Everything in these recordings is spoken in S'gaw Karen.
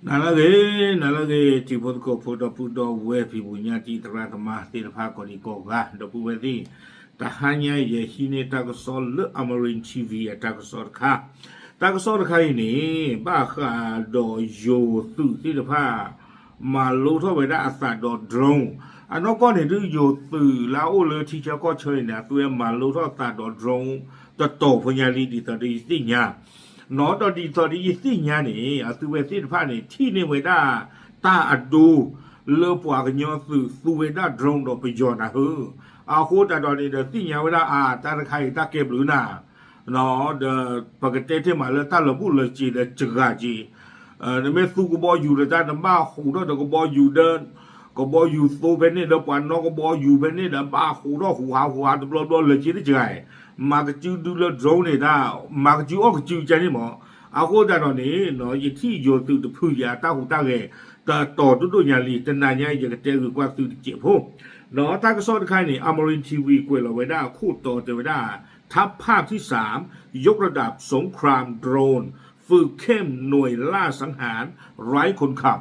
နၤလၢအဂ့ၤ, နၤလၢအဂ့ၤ, တံၤဖိသကိးဖိ ဒီပုၢ်ဒီဝဲၢ် ဖံဖုညါတံၤ သရၣ်သမါသ့ၣ်တဖၣ် ကိးဒံကိးဂၤ ဒီပုၢ်ဝဲၢ်သ့ၣ်, တဟါညါအံၤ ယဟံးန့ၢ်တၢ်ကစီၣ်လၢ Amarin TV အတၢ်ကစီၣ်တခါ, တၢ်ကစီၣ်တခါအံၤန့ၣ် ဘၣ်ဃးဒီးယိၤသုးသ့ၣ်တဖၣ် မၤလိထီၣ်ဝဲဒၣ်အသးဒီး drone, အနီၢ်ကီၢ်န့ၣ်ဒုး ယိၤသုးလၢအအိၣ်လၢထံဆၢကီၢ်ဆၢအံၤန့ၣ် အသုဝဲမၤလိထီၣ်သးဒီး drone တတီၤဖိညါလံ ဒ်သိးဒီးယသ့ၣ်ညါ နီၢ်ဒီးဒ်သိးဒီးယသ့ၣ်ညါန့ၣ် အသုဝဲသ့ၣ်တဖၣ်န့ၣ် ထံၣ်န့ၢ်ဝဲဒၣ်တၢ်အဒိ လၢပှၤကညီသုးသူဝဲဒၣ် drone ဒီးပယီၤနၢ်ဟၢ, အဃိသတးဒီးန့ၣ်ဒီး သ့ၣ်ညါဝဲဒၣ်အါ တၢ်တခါအံၤတၢ်ကဲဘျုးနၤ, ဒီးပကတဲတ့ၢ်မးလၢတၢ်လီၤဘူၣ်လီၤစ့ၤဒီးစှၤက့ၤ, နမ့ၢ်သူကဘီယူၤဒီးတၢ် နဘၣ်ဟူးထီၣ်ဒီးကဘီယူၤဒီး ကဘီယူၤသိဖဲန့ၣ်ဒီးပှၤနီၣ်ကဘီယူၤဖဲန့ၣ်ဒီး ဘၣ်ဟူးထီၣ်ဟူးဟးဟူးဟးတဘျီဘျီလၢက့ၤတစှၤ, မၤကစုဒုလၢ drone န့ၣ်ဒၣ်, မၤကစုအီၣ်ကစုကဲန့ၣ်မး, အဃိသတးဒီးန့ၣ် ယထံၣ်ယိၤသုးတဖုယၤတၢ်ဟူးတၢ်ဂဲၤ တတီၤဒိၣ်ဒိၣ်ညါလံ တနၤညါအံၤ ယကတဲဂ့ၤကွၢ်သုတစဲးဖိ, ဒီးတၢ်ကစီၣ်တခါအံၤန့ၣ် Amarin TV ကွဲးလီၤဝဲဒၣ်အခိၣ်တီတဲဝဲဒၣ် ทัพภาคที่สาม ยกระดับสงครามโดรน ฝึกเข้มหน่วยล่าสังหารไร้คนขับ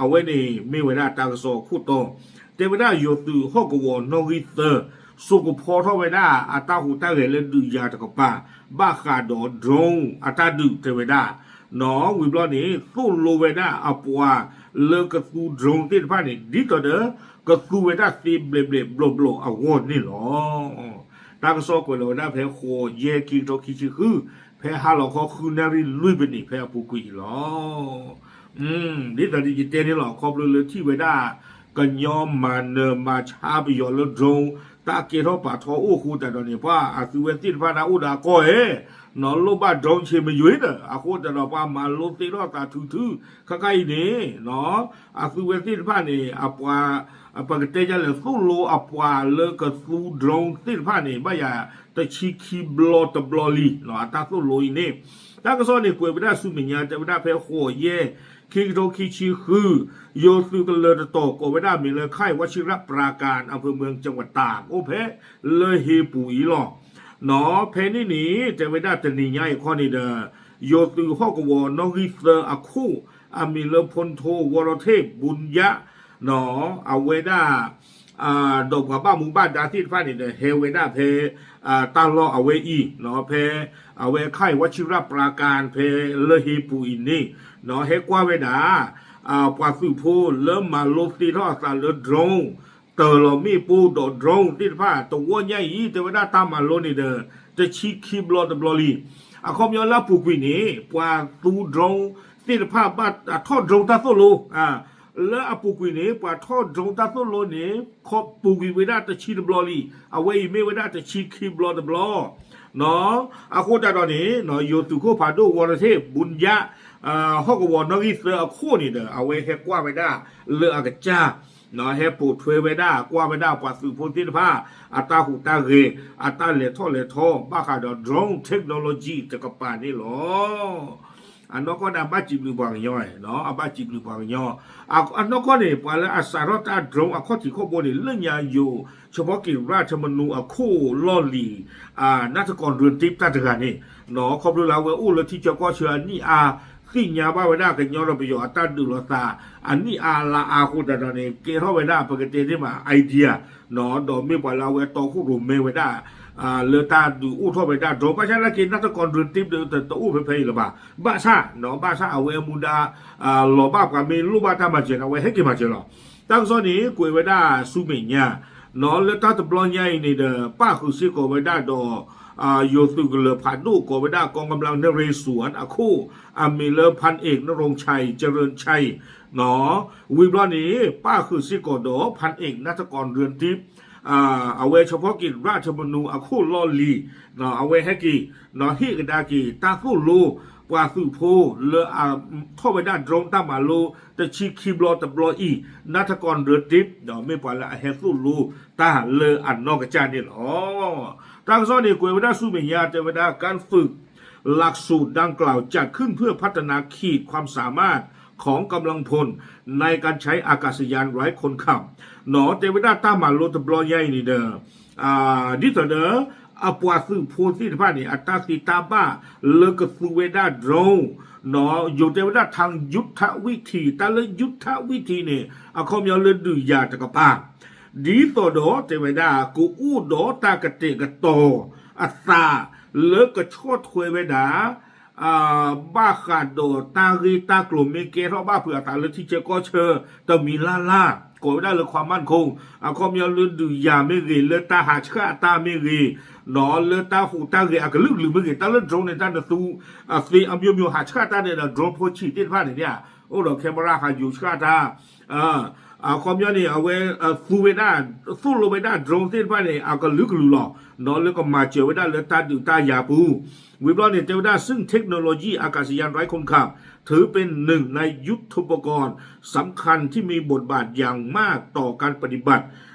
အဝဲန့ၣ်မ့ၢ်ဝဲဒၣ်တၢ်ကစီၣ်အခိၣ်တီ, တဲဝဲဒၣ်ယိၤသုးဟီၣ်ကဝီၤနီၣ်ဂံၢ်သၢ စိာ်ကဖီထီၣ်ဝဲဒၣ်အတၢ်ဟူးတၢ်ဂဲၤလၢဒုးယၤတကပၤ ဘၣ်ဃးဒီး drone အတၢ်ဒုးတဲဝဲဒၣ်, ဝံၤဘျီန့ၣ် သိၣ်လိဝဲဒၣ်အပှၤလၢကသူ drone သ့ၣ်တဖၣ်န့ၣ် ဒ်သိးဒီး ကသူဝဲဒၣ်သ့ဘျဲးဘျဲးဘျီဘျီအဂီၢ်န့ၣ်လီၤ. တၢ်ကစီၣ်ကွဲးလီၤဝဲဒၣ်ဖဲဃိးယဲၢ် ခံကထိခံဆံဃု, ဖဲဟါလီၤခီဃုနၣ်ရံၣ်လွံၢ်မံးနံးဖဲအပူၤကွံာ်အံၤလီၤ. ဒ်သိးဒီးယတဲန့ၣ်လီၤ ခီဖျိလၢထံၣ်ဝဲဒၣ် ကညီမၤနၢၤမၤဆါပယီၤလၢ drone တၢ်ကဲထီၣ်ပာ်ထီအိၣ်အဃိသတးဒီးန့ၣ် ပှၤအသုဝဲသ့ၣ်တဖၣ်န့ၣ်အိၣ်ဒီးအကီၢ်ဧဲ, နီၢ်လိၣ်ဘၣ် drone ဆ့မယုၤဒီး အဃိသတးဒီး ပှၤမၤလိသ့ထီၣ်သးထုထု, ခဲခါအံၤန့ၣ် အသုဝဲသ့ၣ်တဖၣ်န့ၣ် အပှၤ ပကတဲဒ်လဲၣ် သိၣ်လိအပှၤလၢကသူ drone သ့ၣ်တဖၣ်န့ၣ် ဘၣ်ယၤတဆံခံဘျီတဘျီလံ အတၢ်သိၣ်လိအံၤန့ၣ်, တၢ်ကစီၣ်န့ၣ် ကွဲးဝဲဒၣ်ဆူမဲာ်ညါ တဲဝဲဒၣ်ဖဲဃိးယဲၢ် ခံကထိခံဆံဃု, ယိၤသုးကလၢၤတတီၤကိးဝဲဒၣ်မ့ၢ်လၢ ค่ายวชิรปราการ อำเภอเมือง จังหวัดตาก အိၣ်ဖဲလၢဟ့ပူၤအံၤလီၤ. နီၢ်ဖဲန့ၣ်န့ၣ် တဲဝဲဒၣ်တနံၤညါအံၤခီန့ၣ်ဒီး ယိၤသုးဟီၣ်ကဝီၤနီၣ်ဂံၢ်သၢအခိၣ် အမံၤလၢ พลโท วรเทพ บุญยะ နီၢ် အဝဲဒၣ် ဒီးပှၤဘၣ်မူဘၣ်ဒါသ့ၣ်တဖၣ်န့ၣ်ဒီး ဟဲဝဲဒၣ်ဖဲ တၢ်လီၢ်အဝဲအံၤ နီၢ် ဖဲ အဝဲ ค่ายวชิรปราการ ဖဲလၢဟ့ပူၤအံၤန့ၣ် နီၢ် ဟဲကွၢ်ဝဲဒၣ် ပှၤသုးဖိလၢမၤလိသ့ထီၣ်အသးလၢ drone တၢၤလီၤမ့ၣ်ပိၢ်ဒီး drone သ့ၣ်တဖၣ် တဝီညါအံၤ တဲဝဲဒၣ်တၢ်မၤလိန့ၣ်ဒီး တဆံခံဘျီတဘျီလံ. အခီပညီလၢအပူၤကွံာ်န့ၣ် ပှၤသူ drone သ့ၣ်တဖၣ် ဘၣ်ထီၣ် drone တၢ်သိၣ်လိ လၢအပူၤကွံာ်န့ၣ် ပှၤထီၣ် drone တၢ်သိၣ်လိန့ၣ် ခီပူၤကွံာ်ဝဲဒၣ်တဆံတဘျီလံ. အဝဲအံၤမ့ၢ်ဝဲဒၣ်တဆံခံဘျီတဘျီ နီၢ် အဃိသတးဒီးန့ၣ် ယိၤသုးခိၣ်ဖးဒိၣ် ဝီရထ့ၣ် ဘူၣ်ယါ ဟီၣ်ကဝီၤနီၣ်ဂံၢ်သၢအခိၣ်န့ၣ်ဒီး အဝဲဟဲကွၢ်ဝဲဒၣ်လၢအကစၢ် နီၢ် ဟဲပိာ်ထွဲဝဲဒၣ် ကွၢ်ဝဲဒၣ်ပှၤသုးဖိသ့ၣ်တဖၣ် အတၢ်ဟူးတၢ်ဂဲၤ အတၢ်လဲၤထီၣ်လဲၤထီ ဘၣ်ဃးဒီး drone technology တကပၤန့ၣ်လီၤ. အနီၢ်ကီၢ်န့ၣ် အဘၣ်စံးဘျုးပှၤကညီ အဘၣ်စံးဘျုးပှၤကညီ အနီၢ်ကီၢ်န့ၣ် ပှၤလၢအစးထီၣ်တၢ် drone အခီၣ်ထံးခီၣ်ဘိန့ၣ် လၢညါယိၤ เฉพาะกิจราชมนู အခိၣ်လီၢ်လံၤ နၢ်တကီၢ်ဒြၢတံးတၢ်တဂၤန့ၣ် နီၢ် ခီဖျိလၢအဝဲအိၣ်လၢထံဆၢကီၢ်ဆၢအနံၣ်အါ သ့ၣ်ညါဘၣ်ဝဲဒၣ်ကညီဒီးပယီၤအတၢ်ဒုးလိာ်သး အနံၣ်အါလါအါအဃိသတးဒီးန့ၣ် ကဲထီၣ်ဝဲဒၣ် ပကတဲသ့မး idea နီၢ် ဒီးမ့ၢ်ပှၤလၢအဝဲတီခိၣ်ရိၣ်မဲဝဲဒၣ် လၢတၢ်ဒုးအိၣ်ထီၣ်ဝဲဒၣ် drone ဘၣ်ဆၣ်သနာ်က့ နၢ်တကီၢ်ဒြၢတံးဒီးတအိၣ်ဖဲဖဲအံၤလၢၤဘၣ်. ဘၣ်ဆၣ် နီၢ် ဘၣ်ဆၣ်အဝဲမူဒါ လီၤဘၣ်ပှၤမ့ၢ်လိၣ်ဘၣ်တၢ်မၤစၢၤန့ၣ် အဝဲဟဲက့ၤမၤစၢၤလီၤ. တၢ်ကစီၣ်န့ၣ် ကွဲးဝဲဒၣ်ဆူမဲာ်ညါ နီၢ် လၢတၢ်တဘျီညါအံၤန့ၣ်ဒီး ပၣ်ဃုာ်စ့ၢ်ကီးဝဲဒၣ်ဒီး ယိၤသုးကလၢၤဖးဒိၣ်ကိးဝဲဒၣ် กองกำลังนเรศวร အခိၣ် အမံၤလၢ พันเอกนรงชัย เจริญชัย နီၢ် ဝံၤဘျီန့ၣ် ပၣ်ဃုာ်စ့ၢ်ကီးဒီး พันเอกนตะกรเรือนทิพย์ အဝဲ เฉพาะกิจราชมนู အခိၣ်လီၢ်လံၤ နီၢ် အဝဲဟဲက့ၤ နီၢ် ဟ့ၣ်ကဒါက့ၤ တၢ်သိၣ်လိ ပှၤသုးဖိလၢအထီၣ်ဝဲဒၣ် drone တၢ်မၤလိ တဆံခံဘျီတဘျီအံၤ နၢ်တကီၢ်ဒြၢတံး ဒီးမ့ၢ်ပှၤလၢအဟဲသိၣ်လိတၢ်လၢအနီၢ်ကစၢ်န့ၣ်လီၤ. တၢ်ကစီၣ်န့ၣ် ကွဲးဝဲဒၣ်ဆူမဲာ်ညါ တဲဝဲဒၣ် การฝึกหลักสูตรดังกล่าวจัดขึ้นเพื่อพัฒนาขีดความสามารถของกำลังพลในการใช้อากาศยานไร้คนขับ နီၢ် တဲဝဲဒၣ်တၢ်မၤလိတဘျီညါအံၤန့ၣ်ဒီး ဒ်သိးဒီး အပှၤသုးဖိသ့ၣ်တဖၣ်န့ၣ် အတၢ်သ့တၢ်ဘၣ်လၢကသူဝဲဒၣ် drone ယိၤတဲဝဲဒၣ် ทางยุทธวิธี တၢ်လၢ ยุทธวิธี န့ၣ် အခီပညီလၢဒုးယၤတကပၤ ဒ်သိးဒီးတဲဝဲဒၣ် ကအိၣ်ဒီးတၢ်ကတဲာ်ကတီၤအသးလၢကဆီၣ်ထွဲဝဲဒၣ် ဘၣ်ဃးဒီးတၢ်ဂ့ၢ်တၢ်ကျိၤမ့ၢ်ကဲထီၣ်ဘၣ်ဖုးအသးလၢထံဆၢကီၢ်ဆၢ တမံၤလၢ်လၢ် ကိးဝဲဒၣ်လၢ ความมั่นคง အခီပညီလၢဒုးယၤမ့ၢ်ဂ့ၤ လၢတၢ်ဟးဆှၣ်အတၢ်မ့ၢ်ဂ့ၤ လၢတၢ်ဟူးတၢ်ဂဲၤအကလုာ်ကလုာ်မ့ၢ်ဂ့ၤ တၢ်လၢ drone န့ၣ် တၢ်နသူ အသ့အမျိုးမျိုး ဟးဆှၣ်တၢ်န့ၣ်ဒီး drone ဖိဆံးသ့ၣ်တဖၣ်န့ၣ် အိၣ်ဒီး camera ဟးယူၤဆှၣ်တၢ် အခီပညီန့ၣ် အဝဲသူဝဲဒၣ် သိၣ်လိဝဲဒၣ် drone သ့ၣ်တဖၣ်န့ၣ် အကလုာ်ကလုာ်လီၤ လၢကမၤစၢၤဝဲဒၣ်လၢတၢ်ဒုးတၢ်ယၤပူၤ ဝံၤဘျီန့ၣ် တဲဝဲဒၣ် ซึ่งเทคโนโลยีอากาศยานไร้คนขับ ถือเป็นหนึ่งในยุทโธปกรณ์สำคัญที่มีบทบาทอย่างมากต่อการปฏิบัติ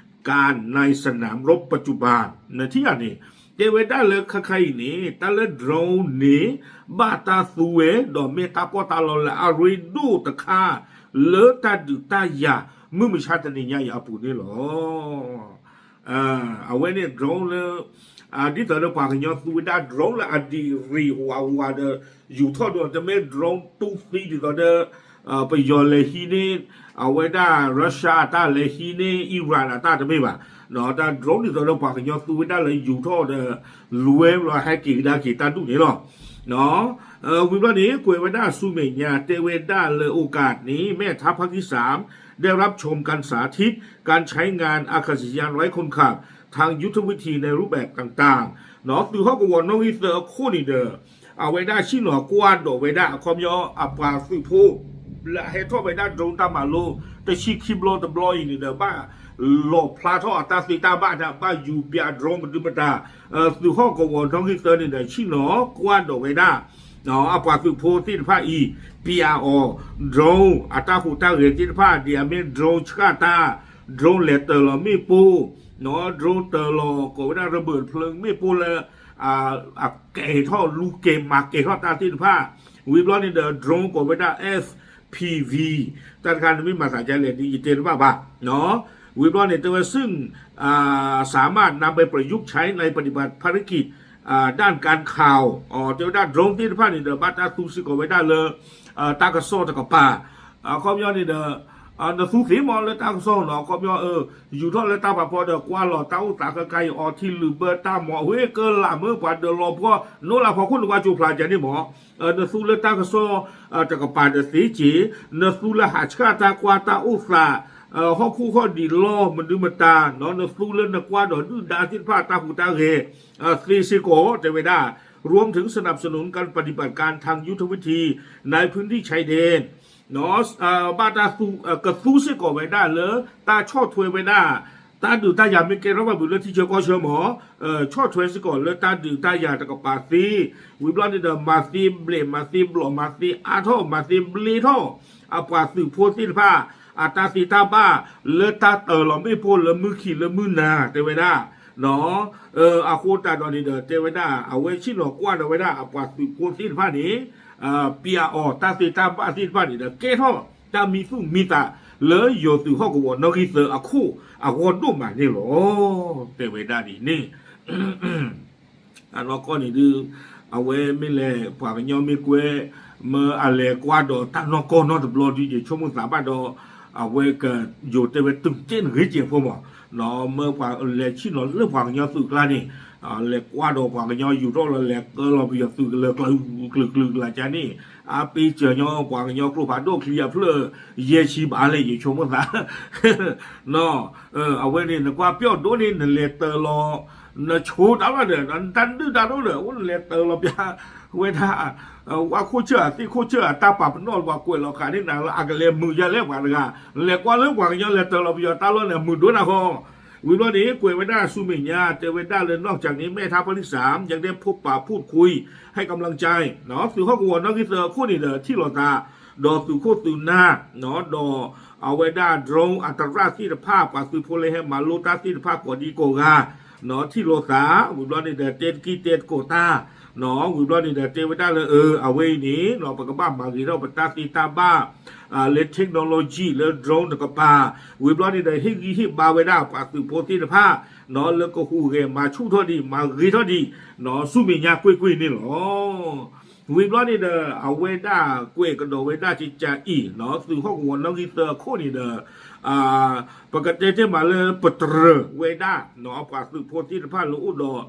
การในสนามรบปัจจุบัน နထံၣ်ဧါန့ၣ် တဲဝဲဒၣ်လၢခဲခါအံၤန့ၣ် တၢ်လၢ drone န့ၣ် ဘၣ်တၢ်သူဝဲ ဒီးမ့ၢ်တၢ်ပီးတၢ်လီလၢအရ့ဒိၣ်တခါ လၢတၢ်ဒုးတၢ်ယၤ မုၢ်မဆါတနံၤညါအံၤအပူၤန့ၣ်လီၤ. အဝဲန့ၣ် drone လၢ ဒ်သိးလၢပှၤကညီသူဝဲဒၣ် drone လၢအဒံးရံးဝးဝးဒီး ယူၤထီၣ်ဒီး တမ့ၢ် drone တူၢ်သံဒ်သိးဒီး ပယီၤလဲၤဟံးန့ၢ် အဝဲဒၣ် Russia အတၢ်လဲၤဟံးန့ၢ် Iran အတၢ်တမ့ၢ်ဘၣ်. တၢ် drone ဒ်သိးလၢပှၤကညီသူဝဲဒၣ်လၢယူၤထီၣ်ဒီး လဲၤဝဲဘျီဟဲက့ၤကဒါက့ၤတၢ်ဒူၣ်န့ၣ်လီၤ. ဝံၤဘျီန့ၣ် ကွဲးဝဲဒၣ်ဆူမဲာ်ညါ တဲဝဲဒၣ်လၢ โอกาสนี้ แม่ทัพภาคที่สาม ได้รับชมการสาธิตการใช้งานอากาศยานไร้คนขับทางยุทธวิธีในรูปแบบต่างๆ သုးဟီၣ်ကဝီၤနီၣ်ဂံၢ်သၢအခိၣ်န့ၣ်ဒီး အဝဲဒၣ်ဆ့ၣ်နီၤကွၢ်ဒီးဝဲဒၣ် အခီပညီအပှၤသုးဖိ လၢအဟဲထီၣ်ဝဲဒၣ် drone တၢ်မၤလိ တဆံခံဘျီတဘျီအံၤန့ၣ်ဒီး ဘၣ်လီၣ်ဖျါထီၣ်အတၢ်သ့တၢ်ဘၣ်န့ၣ် ဘၣ်ယူၤပၠး drone မနုၤမတၤ သုးဟီၣ်ကဝီၤနီၣ်ဂံၢ်သၢန့ၣ်ဒီး ဆ့ၣ်နီၤကွၢ်ဒီးဝဲဒၣ် အပှၤသုးဖိသ့ၣ်တဖၣ်အံၤ ပၠးအီၤ drone အတၢ်ဟူးတၢ်ဂဲၤသ့ၣ်တဖၣ် ဒ်အမ့ၢ် drone ဆှၣ်တၢ် drone လဲၤတၢၤလီၤမ့ၣ်ပိၢ် drone တၢၤလီၤ ကိးဝဲဒၣ် ระเบิดเพลิง မ့ၣ်ပိၢ်လၢ အကဲၤထီၣ်လူၤကဲၤမၤကဲၤထီၣ်တၢ်သ့ၣ်တဖၣ် ဝံၤဘျီန့ၣ်ဒီး drone ကိးဝဲဒၣ် FPV တၢ်တခါန့ၣ်မ့ၢ်မၤသးဒ်လဲၣ်ဒ်ယတဲတဘၣ်ဘၣ် ဝံၤဘျီန့ၣ် တဲဝဲ ซึ่ง สามารถนำไปประยุกต์ใช้ในปฏิบัติภารกิจ ด้านการข่าว တဲဝဲဒၣ် drone သ့ၣ်တဖၣ်န့ၣ်ဒီး ဘၣ်တၢ်သူစ့ၢ်ကီးဝဲဒၣ်လၢ တၢ်ကစီၣ်တကပၤ အခီပညီန့ၣ်ဒီး နသူသ့မ့ၢ်လၢတၢ်ကစီၣ်နီၤ အခီပညီ ယူၤထီၣ်လၢတၢ်ဖးဖီဒီး ကွၢ်လီၤတၢ်အိၣ်သးခဲခါအံၤ အီထံလုာ်ဘၢတၢ်မၤဝဲကလးမ့ၢ်ပှၤဒၢးလီၤဖီ နိလးဖီခိၣ်န့ၣ် ကွၢ်ကၠိဖျါကန့ၣ်မ့ၢ် နသူလၢတၢ်ကစီၣ်တကပၤဒီးသ့က့ၤ နသူလၢဟးဆှၣ်တၢ်ကွၢ်တၢ်အိၣ်သး ဟီၣ်ခိၣ်ဟီၣ်ဒံးလီၢ်မနုၤမတၤ နသူလၢနကွၢ်ဒီးဒုၣ်ဒါသ့ၣ်တဖၣ်တၢ်ဟူးတၢ်ဂဲၤ သ့စ့ၢ်ကီး တဲဝဲဒၣ် รวมถึงสนับสนุนการปฏิบัติการทางยุทธวิธีในพื้นที่ชายแดน ဘၣ်တၢ်သူ ကသူစ့ၢ်ကီးဝဲဒၣ်လၢ တၢ်ဆီၣ်ထွဲဝဲဒၣ် တၢ်ဒုးတၢ်ယၤမ့ၢ်ကဲထီၣ်ဘၣ်ဘုးလၢထံဆၢကီၢ်ဆၢမ့ၢ် ဆီၣ်ထွဲစ့ၢ်ကီးလၢတၢ်ဒုးတၢ်ယၤတကပၤသ့ ဝံၤဘျီန့ၣ်ဒီး မၤသ့ဘျဲး မၤသ့ဘျီး မၤသ့အါထီၣ် မၤသ့ဘျ့ထီၣ် အပှၤသုးဖိသ့ၣ်တဖၣ် အတၢ်သ့တၢ်ဘၣ် လၢတၢ်တၢၤလီၤမ့ၣ်ပိၢ်လၢမုၢ်ခံလၢမုၢ်နၤ တဲဝဲဒၣ် အဃိသတးဒီးန့ၣ်ဒီး တဲဝဲဒၣ် အဝဲဆ့ၣ်နီၤကွၢ်ဒီးဝဲဒၣ်အပှၤသုးဖိသ့ၣ်တဖၣ်န့ၣ် ပၠးအီၤတၢ်သ့တၢ်ဘၣ်သ့ၣ်တဖၣ်န့ၣ်ဒီး ကဲထီၣ်တၢ်မံသူၣ်မံသး လၢယိၤသုးဟီၣ်ကဝီၤနီၣ်ဂံၢ်သၢအခိၣ်အဂီၢ်ဒိၣ်မးန့ၣ်လီၤ. တဲဝဲဒၣ်ဒ်န့ၣ် အနီၢ်ကီၢ်န့ၣ်ဒုး အဝဲမ့ၢ်လဲၤပှၤကညီမ့ၢ်ကွဲ မ့ၢ်အလဲၤကွၢ်ဒီးတၢ်နီၢ်ကီၢ်နီတဘျီဒုး ယဆိကမိၣ်သးဘၣ်ဒီး အဝဲကယိၤတဲဝဲတုၤတ့ၢ်နဂ့ၤကဲးဖိမး မ့ၢ်ပှၤလဲၤဆ့ၣ်နီၤလၢပှၤကညီသုးကျါန့ၣ် လဲၤကွၢ်ဒီးပှၤကညီယူၤထီၣ်လီၤ လဲၤကၢလီၤပယီၤသုးကလၢၤကျၢၤကျၢၤကျၢၤကျၢၤကျါန့ၣ် အပ့ၤစၢၤညီပှၤကညီကျိဖးဒိၣ်ချံအဖျၢၣ်ယဲၢ်ဆံဘၣ်လဲၣ် ယဆိကမိၣ်သး အဝဲန့ၣ် နကွၢ်ပျီၣ်ဒိၣ်န့ၣ် နလဲၤတၢၤလီၤ နဆိတၢ်ဘၣ်ဒီး နတၢ်ဒုၣ်တၢ်ဒိၣ်ဒီး အိၣ်နလဲၤတၢၤလီၤပျၢ်ဝဲဒၣ် ဝၣ်ခိၣ်ဆၢၣ်အသ့ၣ်ခိၣ်ဆၢၣ်အတၢ်ပာ်ပနီၣ်ပှၤကွဲးလီၤဃာ်န့ၢ်နၤလၢအကလဲၤမုာ်ယၤလဲၣ်ပှၤတဂၤ လဲၤကွၢ်လၢပှၤကညီလဲၤတၢၤလီၤပယီၤတၢ်လီၢ်န့ၣ် မုာ်ဒိၣ်နၤဃီ ဝံၤဘျီန့ၣ် ကွဲးဝဲဒၣ်ဆူမဲာ်ညါ တဲဝဲဒၣ်လၢ นอกจากนี้ แม่ทัพภาคที่สาม ยังได้พบปะพูดคุยให้กำลังใจ သုးဟီၣ်ကဝီၤနီၣ်ဂံၢ်သၢခိၣ်န့ၣ်ဒီး ထံၣ်လိာ်သး ဒီးသုးခိၣ်သုးနၢ် ဒီးအဝဲဒၣ် drone အတရၣ်သ့ၣ်တဖၣ် ပှၤသုးဖိလၢဟဲမၤလိတၢ်သ့ၣ်တဖၣ်ကိးဒံကိးဂၤ ထံၣ်လိာ်သး ဝံၤဘျီန့ၣ်ဒီး တဲတကံၢ်တဲသကိးတၢ် ဝံၤဘျီန့ၣ်ဒီး တဲဝဲဒၣ်လၢ အဝဲအံၤန့ၣ် ပကဘၣ်မၤဂ့ၤထီၣ်ပတၢ်သ့တၢ်ဘၣ် လၢ technology လၢ drone တကပၤ, ဝံၤဘျီန့ၣ်ဒီး ဟ့ၣ်ဂံၢ်ဟ့ၣ်ဘါဝဲဒၣ်ပှၤသုးဖိသ့ၣ်တဖၣ် လၢကဟူးဂဲၤမၤဆူၣ်ထီၣ်ဒံး မၤဂ့ၤထီၣ်ဒံး ဆူမဲာ်ညါကွ့ၢ်ကွ့ၢ်န့ၣ်လီၤ. ဝံၤဘျီန့ၣ်ဒီး အဝဲဒၣ်ကွဲးကဒီးဝဲဒၣ်ကကးအံၤ သုးဟီၣ်ကဝီၤနီၣ်ဂံၢ်သၢအခိၣ်န့ၣ်ဒီး ပကတဲတ့ၢ်မးလၢပတြၢၤဝဲဒၣ် ပှၤသုးဖိသ့ၣ်တဖၣ်လၢအိၣ်ဒီး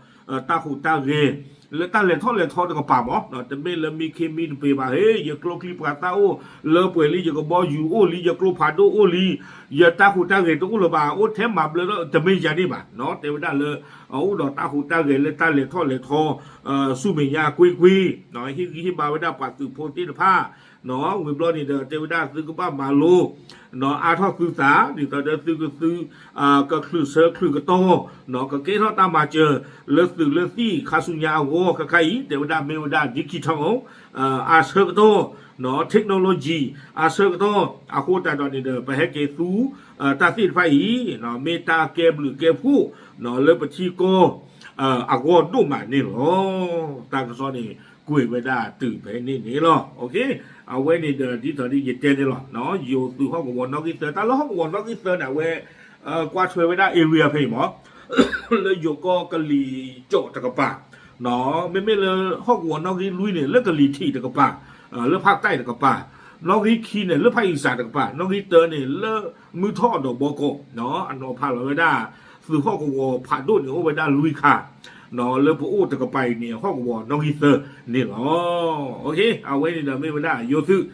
တၢ်ဟူးတၢ်ဂဲၤ လၢတၢ်လဲၤထီၣ်လဲၤထီတကပၤမး, တမ့ၢ်လၢမံခ့မံတပ့ၤဘၣ်, ဟ့ၣ် ယကျိချံပှၤသၣ်အိၣ်, လၢပှဲၤလံယကဘီယူၤအိၣ်လံ, ယကျိဖးဒိၣ်အိၣ်လံ, ယတၢ်ဟူးတၢ်ဂဲၤတအိၣ်လၢၤဘၣ်, အိၣ်ထဲမၤဘျၢထီၣ် တမ့ၢ်ယၤန့ၣ်ဘၣ်, တဲဝဲဒၣ်လၢ အိၣ်ဒီးတၢ်ဟူးတၢ်ဂဲၤလၢတၢ်လဲၤထီၣ်လဲၤထီ ဆူမဲာ်ညါကွ့ၢ်ကွ့ၢ်, ဟ့ၣ်ဂံၢ်ဟ့ၣ်ဘါဝဲဒၣ်ပှၤသုးဖိသ့ၣ်တဖၣ် ဝံၤဘျီန့ၣ်ဒီး တဲဝဲဒၣ်သုကဘၣ်မၤလိ အါထီၣ်သုသး ဒ်သိးဒီးသုကသု ကချုးဆၢချုးကတီၢ် ကကဲထီၣ်တၢ်မၤစၢၤ လၢသုးလၢသံၣ်ခါဆူညါအဂီၢ်ခဲခါအံၤ တဲဝဲဒၣ်မ့ၢ်ဝဲဒၣ် digital အါဆၢကတီၢ် technology အါဆၢကတီၢ် အဃိသတးဒီးန့ၣ်ဒီး ပဟဲက့ၤသူ တၢ်သ့ၣ်တဖၣ်အံၤ မ့ၢ်တၢ်ကဲဘျုးကဲဖှိၣ် လၢပထံကီၢ် အဂီၢ်ဒိၣ်မးန့ၣ်လီၤ. တၢ်ကစီၣ်န့ၣ် ကွဲးဝဲဒၣ်တုၤဖဲန့ၣ်န့ၣ်လီၤ. အဝဲန့ၣ်ဒီးဒ်သိးဒ်ယတဲန့ၣ်လီၤ. ယိၤသုးဟီၣ်ကဝီၤနီၣ်ဂံၢ်သၢ တၢ်လၢဟီၣ်ကဝီၤနီၣ်ဂံၢ်သၢန့ၣ် အဝဲ ကွၢ်ထွဲဝဲဒၣ် area ဖဲအံၤမး လၢယိၤကီၢ်ကလံၤကၠီၣ်တကပၤ မ့မ့ၢ်လၢဟီၣ်ကဝီၤနီၣ်ဂံၢ်လွံၢ်န့ၣ် လၢကလံၤထံးတကပၤ လၢဖးတၢ်တကပၤ, နီၣ်ဂံၢ်ခံန့ၣ် လၢဖးအံၣ်စၣ်တကပၤ, နီၣ်ဂံၢ်တၢန့ၣ် လၢမုၢ်ထီၣ်ဒီးဘီကီး အနီၤဖးလီၤဝဲဒၣ် သုးဟီၣ်ကဝီၤဖးဒိၣ်န့ၣ် အိၣ်ဝဲဒၣ်လွံၢ်ခါ လၢပအိၣ်တကပၤအံၤန့ၣ် ဟီၣ်ကဝီၤနီၣ်ဂံၢ်သၢန့ၣ်လီၤ. အဝဲန့ၣ်ဒီးမ့ၢ်ဝဲဒၣ်ယိၤသုး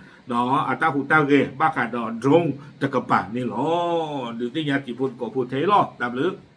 အတၢ်ဟူးတၢ်ဂဲၤဘၣ်ဃးဒီး drone တကပၤန့ၣ်လီၤ. ဒုးသ့ၣ်ညါတံၤဖိသကိးဖိထဲအံၤလီၤ. တၢ်ဘျုး